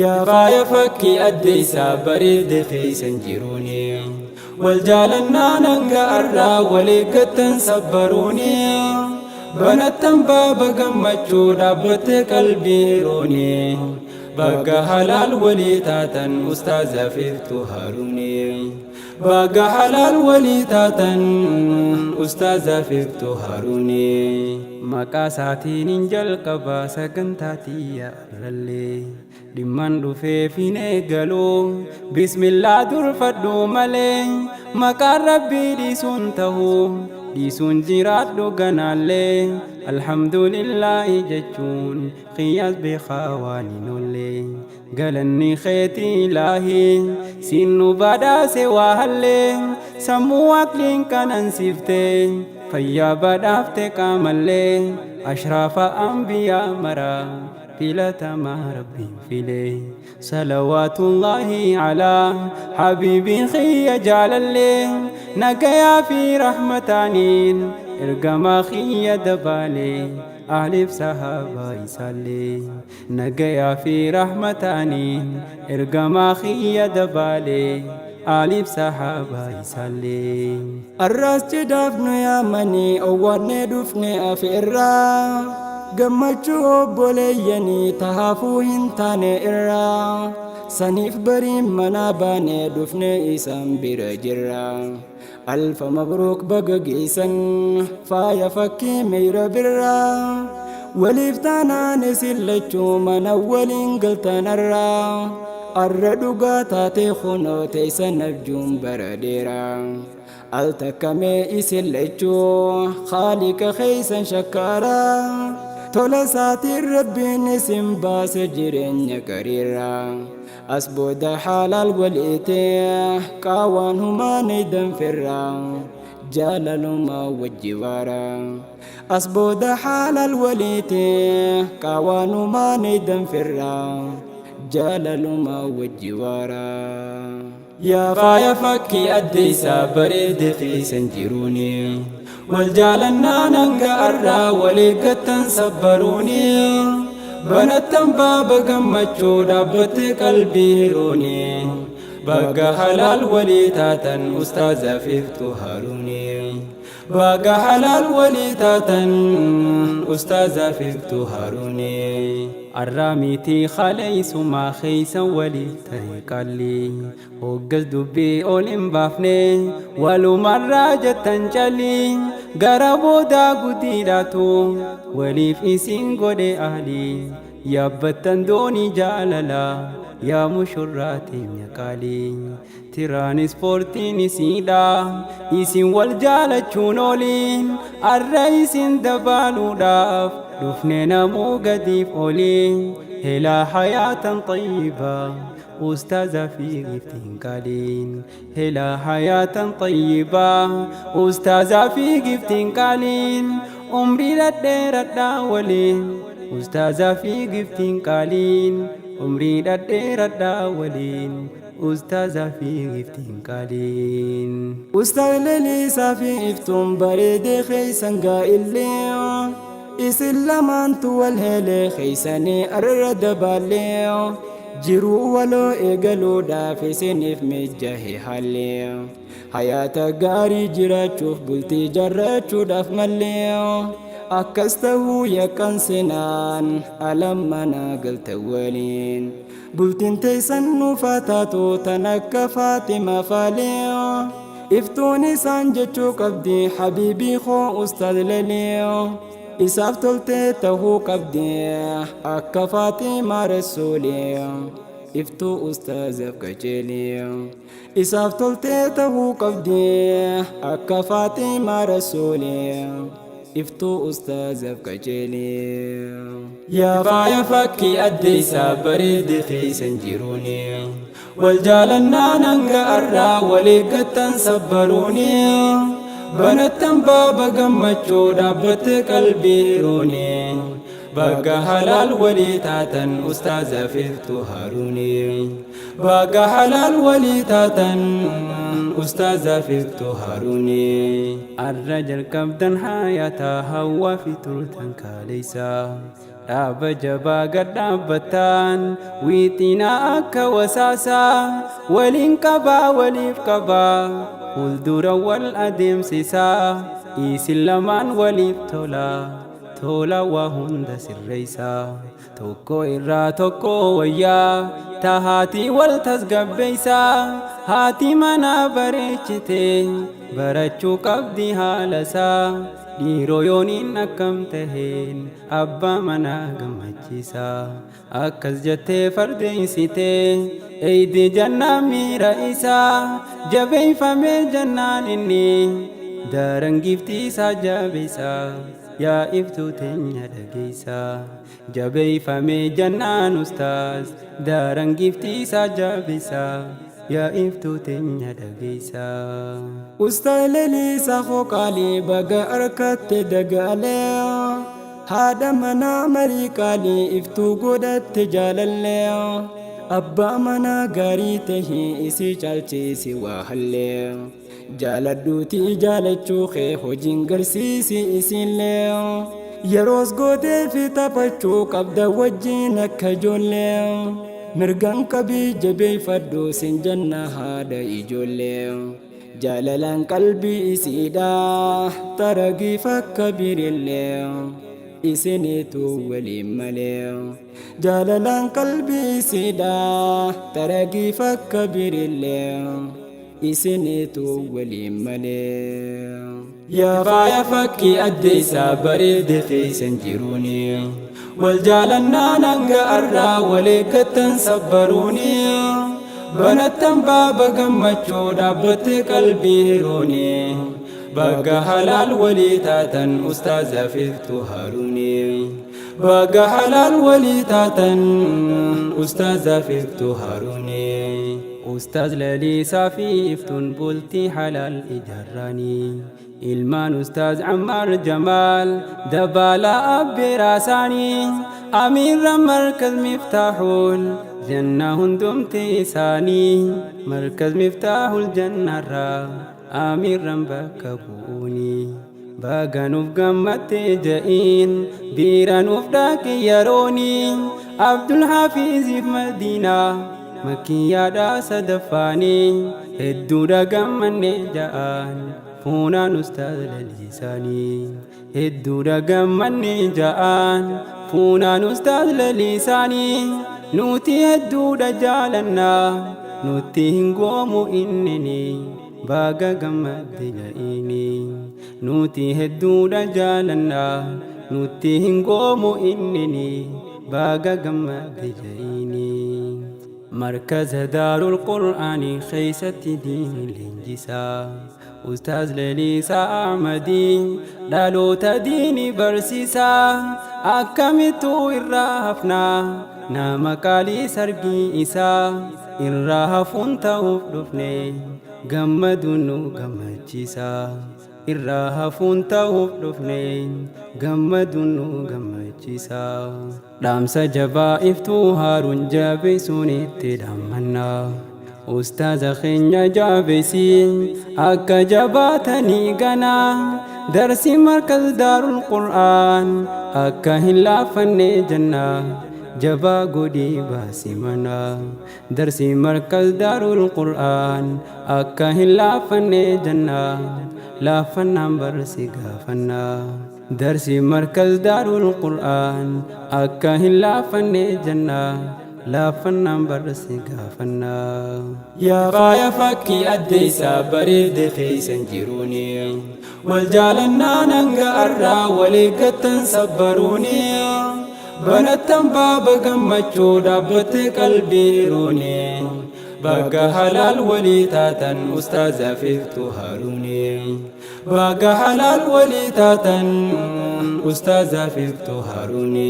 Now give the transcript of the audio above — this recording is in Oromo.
Yaa faaya fakkii addeessaa bareede keeysan jiruuni. Wal jaalannaan hanga arraa wal eeggattan sabbaruuni. Banattan baaba gammachuu dhaabbatte qalbii hiruuni. Baga halaal walii taatan ustaaza Fiftuu Haaruuni. Baga halaal walii taatan ustaaza Fiftuu Haaruuni. Maqaa isaatiin hin jalqaba sagantaa tiyya arrallee. Dhimman dhufeef hin eegalu bismillaa durfadhu malee. Maqaan Rabbii dhiisuun tahu dhiisuun jiraadhu ganaallee. Alhamdulillaahi jechuun kiyyaas beekaa waan hin oolle. Galanni keeti ilaahi siin nu badhaase waa hallee. Sammuu aqliin qanansifte fayyaa badhaafte qaamallee. Ashraafa anbiyaa mara filatamaa Rabbiin file. Salawaatullaahi alaa habiibii kiyya jaalallee. Nagayaa fi rahmataaniin ergamaa kiyya dabaalee. Ahliif sahaabaa isaallee. Nagayaa fi rahmataaniin ergamaa kiyya dabaalee. Ahliif sahaabaa isaallee. Arraas cidhaaf nu yaamanii owwaannee dhufne afeerraa. Gammachuu obboleeyyanii tahaafuu hin taane irraa. Saniif bariin manaa baane dhufne isaan bira jirra. Alfa mabruuk baga geessan faaya fakkii meeyra birraa. Waliif taanaan isin lachuu mana waliin galtan arraa. Arra dhugaa taatee kunoo teessan abjuun bara dheeraa. Al takkamee isin lachuu Khaaliqa keeysan shakkaaraa. Tola isaatiin Rabbiin isin baase jireenya gariirraa. As booda haalaal waliitee qaawaan humaan eeydan firraa. Jaalalumaa wajji waaraa. As booda haalaal waliitee qaawaan humaan eeydan firraa. Jaalalumaa wajji waaraa. Yaa faaya fakkii addeessaa bareede keeysan jiruuni. Wal jaalannaan hanga arraa wal eeggattan sabbaruuni. Banattan baaba gammachuu dhaabbatte qalbii hiruuni. Baga halaal walii taatan ustaaza Fiftuu Haaruuni. Baga halaal walii taatan ustaaza Fiftuu Haaruuni. Arraa mitii kaleessumaa keeysan waliif ta'e qalli. Hoggas dubbii ol hin baafne walumarraa jettan calli. Gara boodaa guddiidhaatu waliif isin godhe ahli. Yaabbattan doonii jaalala yaa mushurraa teenya qaalii. Tiraanispoortiin isiidha isin wal jaalachuun oliin. Arra isin dabaaluudhaaf dhufne namuu gadiif oliin. Helaa hayaatan xayyibaa ustaaza fi giftiin qaaliin. Helaa hayaatan xayyibaa ustaaza fi giftiin qaaliin. Umrii dhadheeradhaa waliin ustaaza fi giftiin qaaliin. Umrii dhadheeradhaa waliin ustaaza fi giftiin qaaliin. Ustaaz Laliisaa fi Iftuun bareedee keeysan gaa'illee. Isin lamaantu wal helee keeysanii arra dabaallee. Jiruu waloo eegaluudhaaf isiniif mijjahe haalli. Hayaata gaarii jiraachuuf bultii jaarrachuudhaaf mallee. Akkas tahuu yaqqan sinaan alam mana galta waliin. Bultiin teessan nuufaa taatu tan akka Faatima faalee. Iftuun isaan jechuu qabdi habiibii koo ustaaz Lalii. Isaaf toltee tahuu qabdi akka Faatima Rasuulii. Iftuu ustaazaaf qajeelii. Isaaf toltee tahuu qabdi akka Faatima Rasuulii. Iftuu ustaazaaf qajeelii. Yaa faaya fakkii addeessaa bareede keeysan jiruuni. Wal jaalannaan hanga arraa wal eeggattan sabbaruuni. Banattan baaba gammachuu dhaabbatte qalbii hiruuni. Baga halaal walii taatan ustaaza Fiftuu Haaruuni. Baga halaal walii taatan ustaaza Fiftuu Haaruuni. Arra jalqabdan hayataa hawwaa fi turtan kaaleessa. Dhaaba jabaa gad dhaabbattaan wiixinaa akka wasaasaa waliin qabaa waliif qabaa fuuldura wal adeemsisaa isin lamaan waliif tolaa tola waa hunda sirreeysaa tokko irraa tokko wayyaa ta haati wal tasgabbeeysaa haati manaa bareechite barachuu qabdi haalasaa dhiiroo yooniin akkam taheen abbaa manaa gammachiisa akkas jettee fardeeysite eydi jannaan miira isaa jabeeyfamee jannaan inni daran giiftii isaa jabeeysa yaa iftuu teenya dhageeysa jabeeyfamee jannaan ustaaz daran giiftii isaa jabeeysa yaa iftuu teenya dhageeysa. Ustaaz Lalisaa koo qaalii baga harkatte dagaalee haadha manaa marii qaalii iftuu godhatte jaalallee abbaa manaa gaarii tahii isii caalchisi waa hallee jaaladhuutii jaalachuu kee hojiin garsiisi isiillee yeroos gootee fi taphachuu qabda wajjiin akka ijoollee mirgaan qabii jabeeffadhu sin janna haadha ijoollee jaalalaan qalbii isiidha taragiif akka birillee isinitu waliin malee jaalalaan qalbii isiidha taragiif akka birillee isinitu waliin malee. Yaa faaya fakkii addeessaa bareede keeysan jiruuni wal jaalannaan hanga arraa wal eeggattan sabbaruuni banattan baaba gammachuu dhaabbatte qalbii hiruuni baga halaal walii taatan ustaaza Iftuu Haaruuni baga halaal walii taatan ustaaza Iftuu Haaruuni. Ustaaz Lalisaa fi Iftuun bultii halaal ijaarraanii ilmaan Ustaaz Ammaar Jamaal Dabaalaa Abbeeraasaanii Amiirra Markaz Miftaaxul Janna hundumti isaanii Markaz Miftaaxul Jannarraa Amiirran bakka bu'uuni baga nuuf gammatte ja'iin biira nuuf dhaqi yerooni Abdul Hafiiziif Madiinaa Makiyyaadha sadaffaanii hedduudha gammanne ja'aan fuunaan ustaaz Lalisaanii hedduudha gammanne ja'aan fuunaan ustaaz Lalisaanii nuti hedduudha jaalannaa nutti hin goomu innini baga gammadde ja'iini nuti hedduudha jaalannaa nutti hin goomu innini baga gammadde ja'iini. Markaza Daarul Qur'aanii keessatti diini leenjisaa Ustaaz Lalisaa Ahmadii dhaloota diini barsiisaa akkamittuu irraa hafnaa nama qaalii sargii isaa irraa hafuun ta'uuf dhufne gammaduun nu gammachiisa irraa hafuun ta'uuf dhufne gammaduun nu gammachiisa. Dhaamsa jabaa Iftuu Haaruun jabeessuun itti dhaammannaa. Ustaaza keenya jabeessi akka jabaatanii ganaa darsi Markaz Daarul Qur'aan akka hin laafanne jennaa jabaa godhii baasi manaa darsi Markaz Daarul Qur'aan akka hin laafanne jennaa laafannaan barsi gaafannaa. Darsi Markaz Daarul Qur'aan akka hin laafanne jennaa laafannaan barsi gaafannaa. Yaa faaya fakkii addeessaa bareede keeysan jiruuni wal jaalannaan hanga arraa wal eeggattan sabbaruuni banattan baaba gammachuu dhaabbatte qalbii hiruuni baga halaal walii taatan ustaaza Iftuu Haaruuni baga halaal walii taatan ustaaza Iftuu Haaruuni.